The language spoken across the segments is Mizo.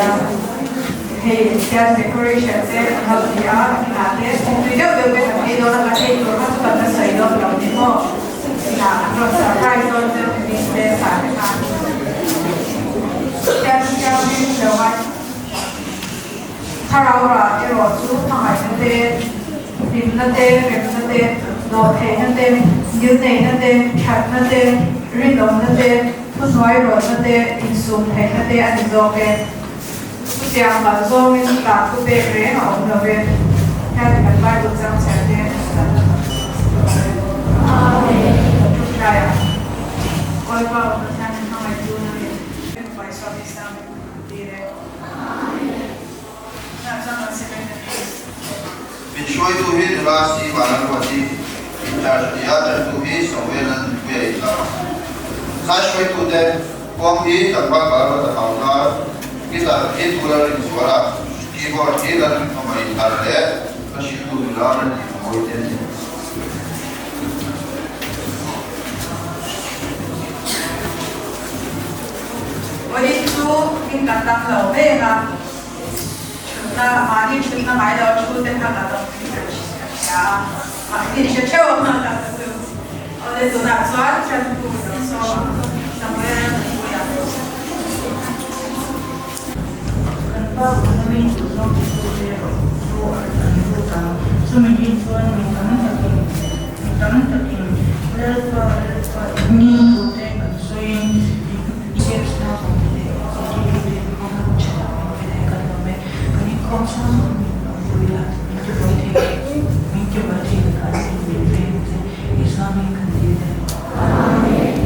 a, hei hian decoration te an lo ti a, nakinah te tui deuh deuh te kan ei dawn a, kan ei tur kha chu kan la sawi dawn lo ni maw, nakinah an rawn surprise dawn deuh ni te sa te khan hian thianghlim lo a. Thlarau rah erawh chu hmangaihna te, hlimna te, remna te, dawhtheihna te, ngilneihna te, thatna te, rinawmna te, thuhnuairawlhna te, insumtheihna te a ni zawk e. Chutiang kal zawngin chutah thu pek reng a awm lo ve. Hian kan Bible chang chhiar te kan la tam Ṭawngṭaia Awipa aw Pathianin hmangaihtu nangin Paisuak Islam tir e. Min hruaitu hi nula si Vana Ruati, in-charge a ni a, tantu hi Samuel-a nupui a inlar. Zai hruaitute kuang hi tlangval Valruata Hauhnar, guitar hi Tula Rinzuala, keyboard hi Lalrinkhawma inlar leh hla hriltu nula Remtihmawii te an ni. Vawiin chu hming kan dang lo mai ang a, thutna, mahni thutna ngai lo thu te kha kan awm tih ka hria a, mahni hre theuh ang a ka chu. Awle tunah chuan Chanpu lo sawm ang, Samuel Nunpuia. Kan pa Economy duhzawng titu te erawh chu an lut ang. Chumi hi chuan mi tam takin mi tam takin Lalpa Lalpa tih thu te kan sawiin James naupang te leh zirtirtu te hmanga tha tak min pe leh kan lawm e. Kan inkhawm chhung zawng min awm pui la, min ti buai thei min ti buai thei lakah te min veng che Isua hming kan dil e. Amen.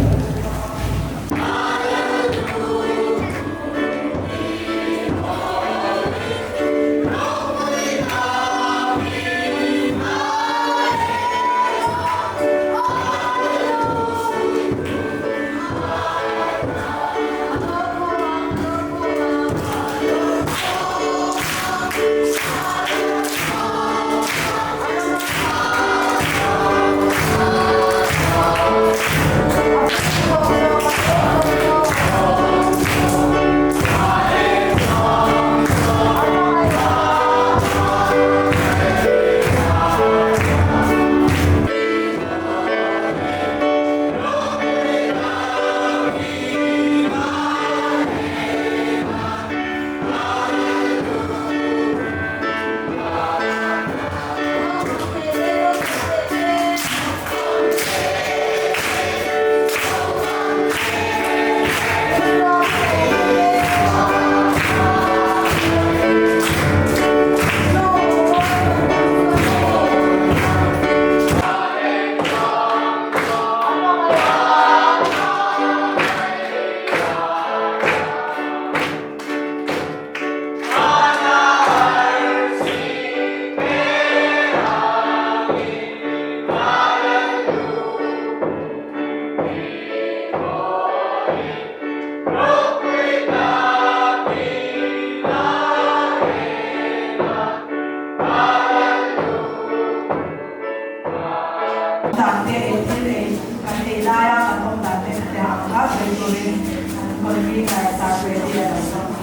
Dan te ei thil ei kan ei laia kan awm dan te khatiang ang kha sawi turin an convener Sir Freddy a lo sawm a.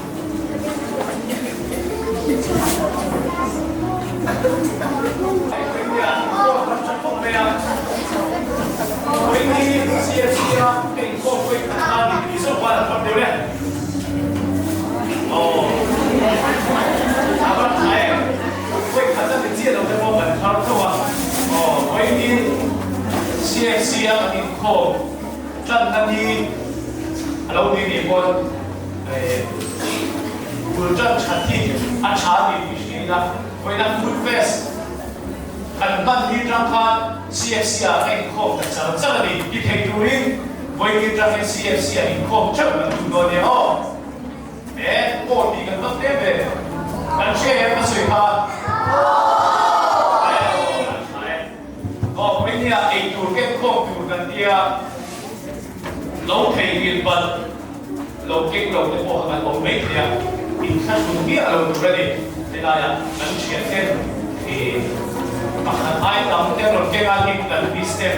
Bul tan that hi a tha tih tih hria ila, vawiina Food Fest kan hman ni tang khan CFC ah ka inkhawm ta char char a ni. Ti thei turin vawiin tangin CFC ah inkhawm theuh kan tum dawn nia aw. E aw tih kan tam em em. Kan hria em ka sawi kha? E aw kan tha e. Aw vawiin hian eitur ken khawm tur kan tia lo theihnghilh palh. Lo keng lo te pawh kha kan awm mai thei a, inthlahrun miah lo tur a ni. Helaiah kan thian ten ih pakhat ai tam te an rawn keng a, tin kan miss ten,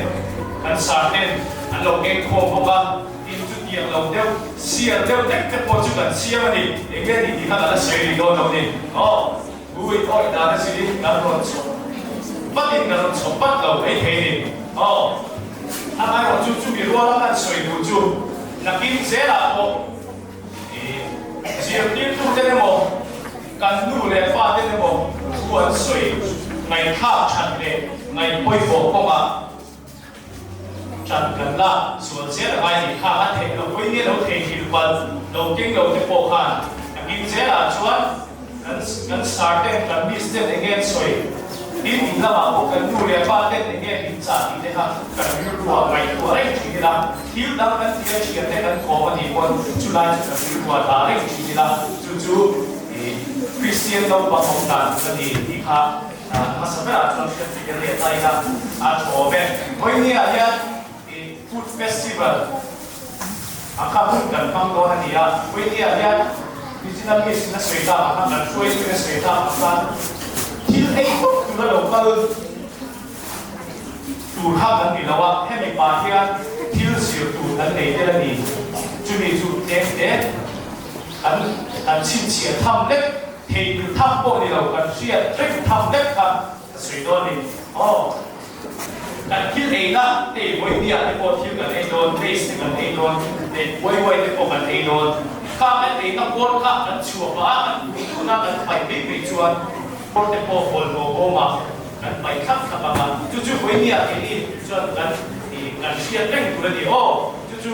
kan sir ten an lo keng khawm bawk a, tin chutiang lo deuh, sial deuh hlek te pawh chu kan siam a ni. Eng nge ni tih kha ka la sawi rih dawn lo ni. Aw, ui awih dan a zir in kan rawn chhawp vat in kan rawn chhawp vat lo mai thei ni. Aw, amaherawh chu chumi ruala kan sawi duh chu nakin zelah pawh zirtirtuten emaw kan nu leh paten emaw thu an sawi ngaihthlak that leh ngaihpawimawh kawngah Ṭan kan la zual zel a ngai tih kha a theih loh pawhin nge lo theihnghilh palh lo keng lo te pawh khan a kim zelah chuan kan kan sar ten kan miss ten eng nge an sawi tin in lamah pawh kan nu leh pa ten eng nge min chah tih te kha kan rilruah ngaihtuah reng ṭhin ila thil dang kan tia ṭhian te kan kawm a nih pawn chulai chu kan rilruah dah reng ṭhin ila chu chu ih Kristian naupang awm dan tur a ni tih kha Hmasa berah chuan hriatpui kan leh ta ila a thaw ve. Vawinia hian Food Festival a kha hun kan hmang dawn a ni a. Vawinia hian Regina Miss in a sawi tak ang khan, kan hruaitu in a sawi tak ang khan thil ei tawp tura lo kal tur kha kan ni lo a, hemi pah hian thil zir tur kan nei tel a ni. Chumi chu tlem te kan kan chhinchhiah tham lek. Theihnghilh tham pawh ni lo, kan hriat reng tham vek kha ka sawi dawn a ni. Aw, kan thil eina hei vawinia te pawh thil kan ei dawn, maize te kan ei dawn, leh waiwai te pawh kan ei dawn. Kha kan eina kawr kha kan chhuah pah a, kan duh duhna kan paih mai mai chuan kawr te pawh bawlhhlawh bawmah kan paih thlap thlap ang a, chu chu vawinia keini chuan kan kan hriat reng tur a ni. Aw, chu chu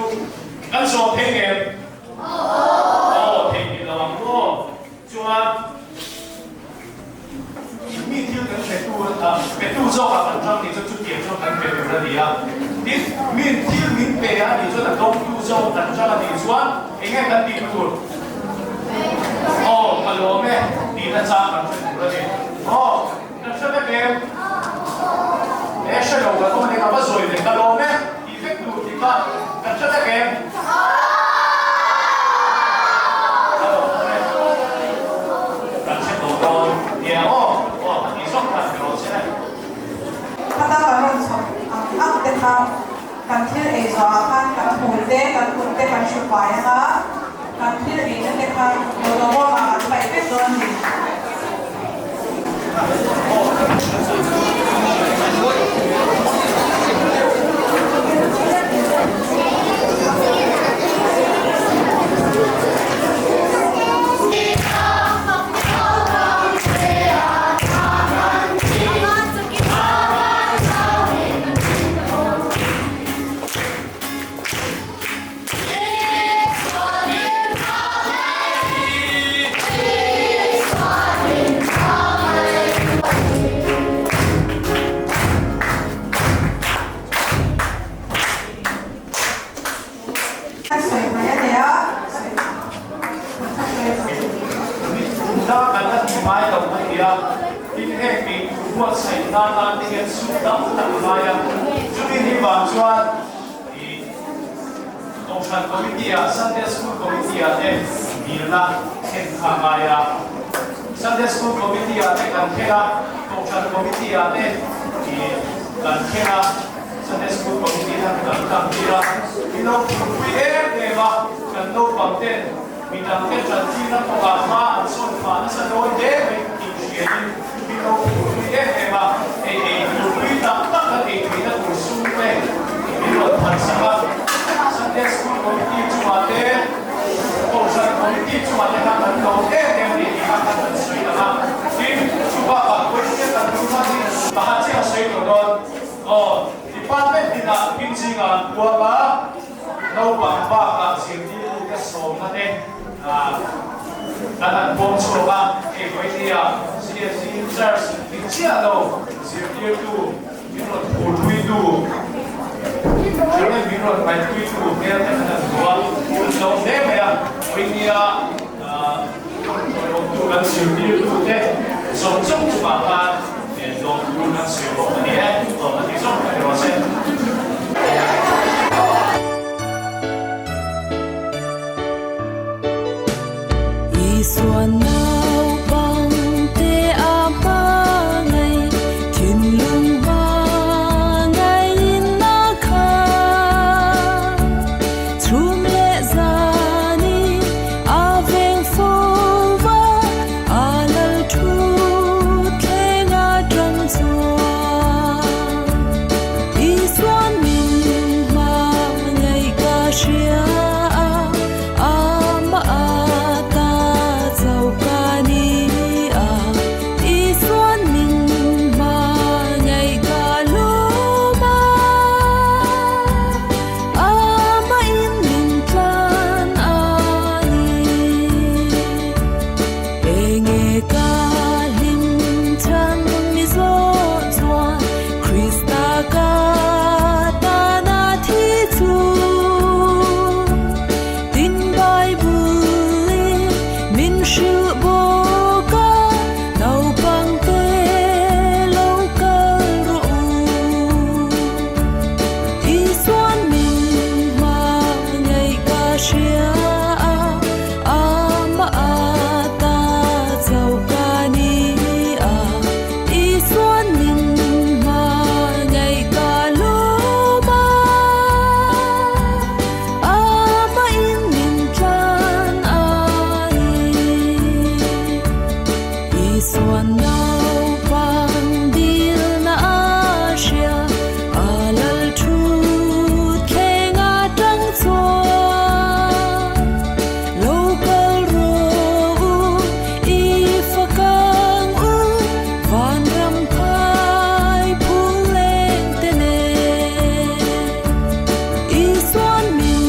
kan zawm thei ngem? Aw, theihnghilh lo ang aw. Chuan mi thil kan petu petu zawkah kan tang nih chuan chutiang chuan kan pe tur a ni a. Tin, mi thil min pe a nih chuan a dawngtu zawk kan tang a nih chuan eng nge kan tih tur? Aw, ka lawm e tihna chang kan hre tur a ni. Aw, kan hre vek em? E hre lo kan awm a ni, ka va zawi ve, ka lawm e tih vek tur tih kha kan hre vek em? Kan hre tawh dawn nia aw, aw ka tih zawk khan ka rawn che. Khata kan rawn chhawp ang ang te kha kan thil ei zawhah khan kan hmui te, kan kut te kan hru fai ang a, kan thil eina te kha bawlhhlawh ah kan paih vek dawn a ni. Sawi mai a nia. Tuna kan la ti ngai lo a nia, tin heng tih buatsaih nan tan te hian sum tam tak a ngai a, chumi ni vang chuan i Kohhran Committee ah Sunday School Committee ah te dilna thlen kha a ngai a, Sunday School Committee ah te kan thlen a, Kohhran Committee ah te i kan thlen a, Sunday School Committee khan kan tlang tir a, mi lo phurpui em em a, kan naupang ten mi dang te tanpuina kawngah hma an sawn phah nasa dawn hle mai tih hriain mi lo phurpui em em a, ei ei tur tui tak tak kan ei theihna tur sum te min rawn phansak a, Sunday School Committee chungah te, Kohhran Committee chungah te khan kan lawm em em a ni tih kha kan sawi lang a, tin, chubakah Puaithia kan duh hman hi pakhat chiah a sawi tawh dawn. Aw, department tinah hming zingah an puak a, naupang bakah zirtirtute sawmna te kan han pawm chhuak a, hei vawinia CSC in-charge ni chiah lo zirtirtu min rawn phurpuitu, thahnem min rawn ngaihpuitu hmel te kan han hmu a, an lo hle mai a, vawinia Rawngtu kan zirtirtute zawng zawng chungah khan lawmtu kan sawi bawk a ni e, lawm a ti zawng ka ni rawh se. Isua naupangte a hmangaih, thinlung hmangaihin a khat. Chhum leh zani a veng fo va. Isuan naupang dilna a hria, a lal thut thleng atang chuan. Lo kal rawh u, i fakang u, vanram phai phung leng te nen. Isuan min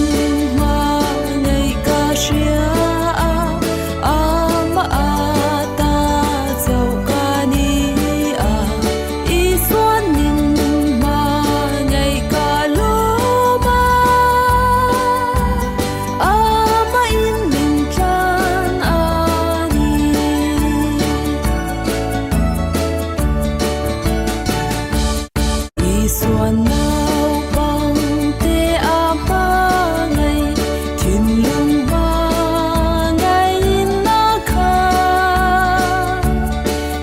hmangaih ka hria a, amah ata chauh ka ni a. Isuan min hmangaih ka lawm a, amah in min tlan a ni. Isuan naupang te a hmangaih, thinlung hmangaihin a khat.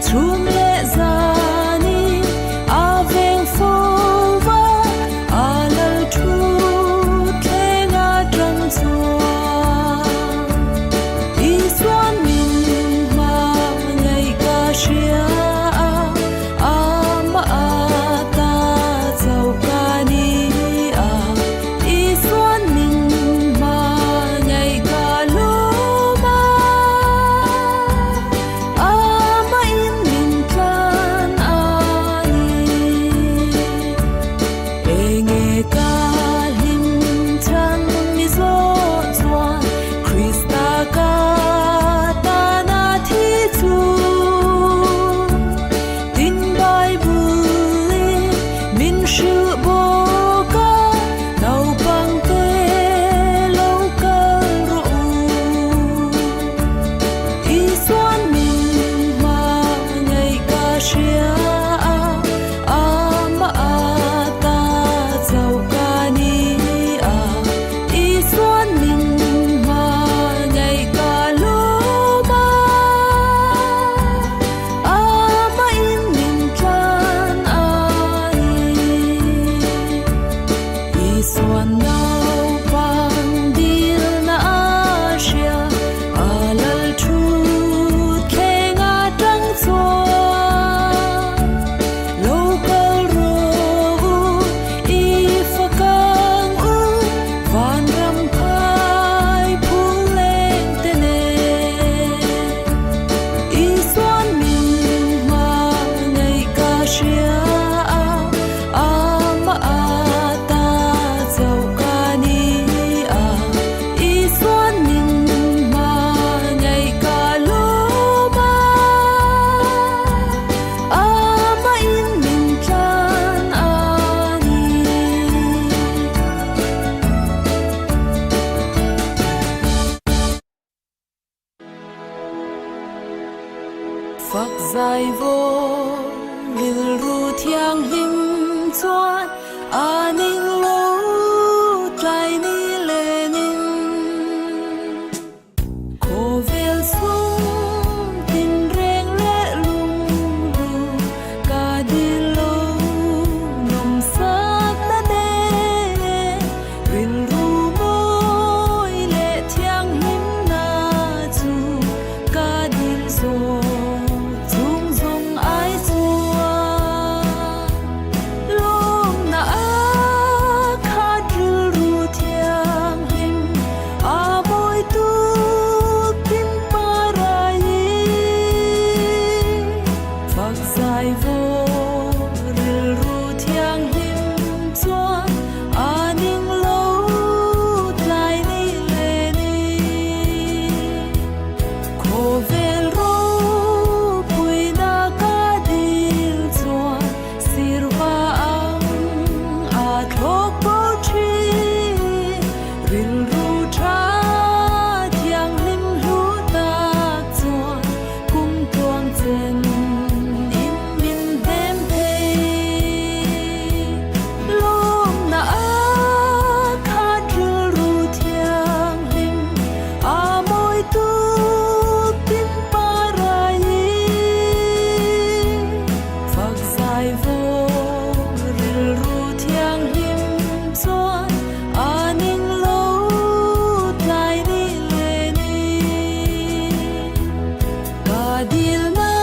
Chhum leh zani a veng fo va, a lal thu thleng atang chuan. Isuan min hmangaih ka hria a, amah ata chauh ka ni a. Isuan min hmangaih ka lawm a, amah in min tlan a ni. Enge ka hlim chhan mi zawh chuan Krista ka tana thi chu. Tin Bible in min hrilh bawk a, naupang te lo kal rawh u. Isuan min hmangaih ka hria a, amah ata chauh ka ni a. Isuan min hmangaih ka lawm a, amah in min tlan a ni. Isuan naupang dilna a hria, a lal thu thleng atang chuan. Lo kal rawh u, i fakang u, vanram phai phung leng te nen. Isuan min hmangaih ka hria a, amah ata chauh ka ni a. Isuan min hmangaih ka lawm a, amah in min tlan a ni. Fak zai vawr rilru thianghlim chuan a ning lo tlai ni lenin. Khawvel sum tin reng leh lunglu ka dil lo nawmsak na nen. Rilru mawi leh thianghlim na chu ka dil zawk chung zawng ai chuan. Lawmna a khat rilru thianghlim a mawi tuk tin parai. Fak zai vawr rilru thianghlim chuan a ning lo tlai ni lenin. Khawvel ropuina ka dil chuan sirva ang a thlawk bo thin. Rilru tha thianghlim hlu tak chuan kum tluang chen in min hnem thei. Lawmna a khat rilru thianghlim a mawi tuk tin parai. Fak zai vawr rilru thianghlim chuan a ning lo tlai ni lenin. Ka dilna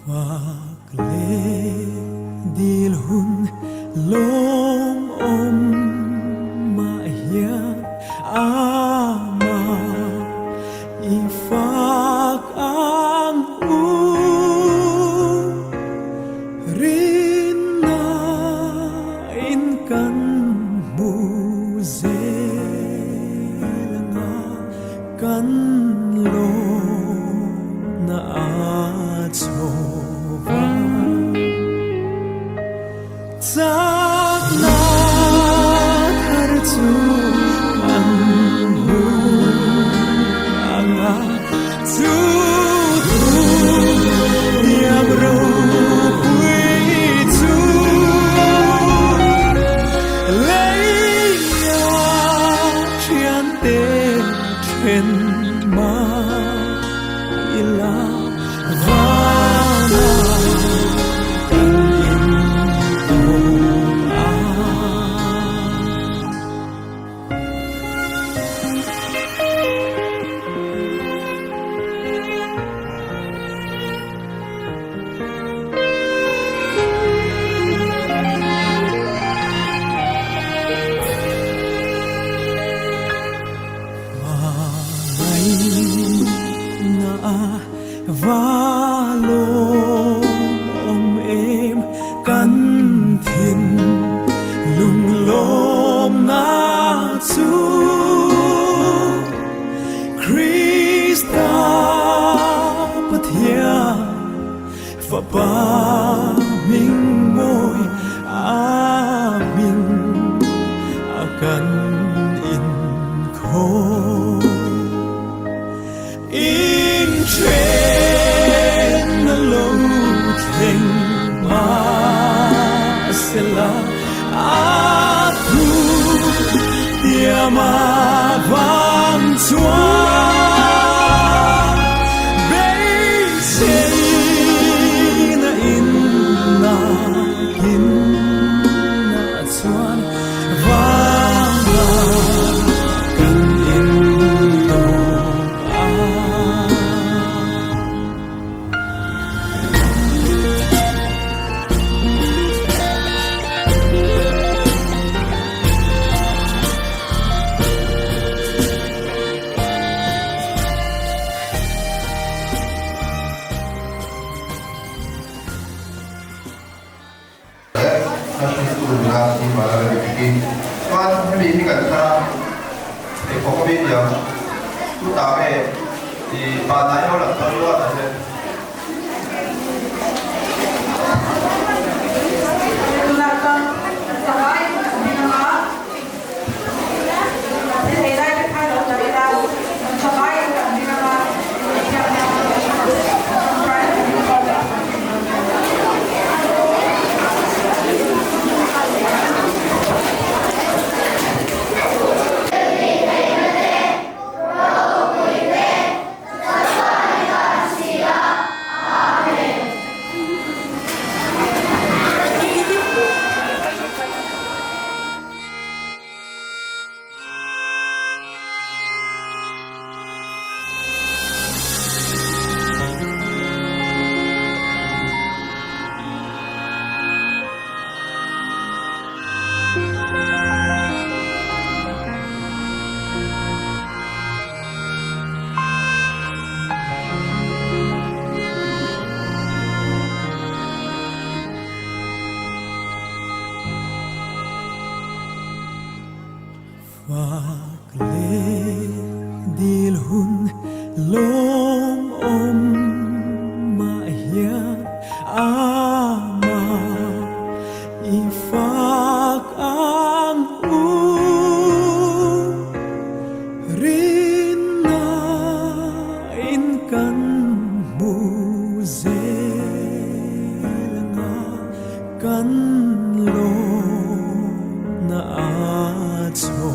Fak leh dil hun lawmawm mah hian amah i fak ang u. Rinna in kan hmu zel anga kan lawmna a chho va. Chakna thar chu kan hmu anga chu thu thiam ropui chu leia thiante then mah ila vana kan intawk a. Hmangaihna a va lawmawm em kan thin lunglawmna chu Krista Pathian Fapa hming mawi a hming a kan inkhawm. Inthen a lo thleng mahsela a thu tiam avang chuan beiseina in nakin ah chuan vanga kan intawk a. Chuan hemi hi kan thar a, pheikhawk a bik diam chutah nge i vanah hian lang thar luat a hian. Tunah chuan savai kan ding ang a, thil ei lai te kha lo dah ila, savai kan ding ang a, Fak leh dil hun lawmawm mah hian amah i fak ang u. Rinna in kan hmu zel anga kan lawmna a chho.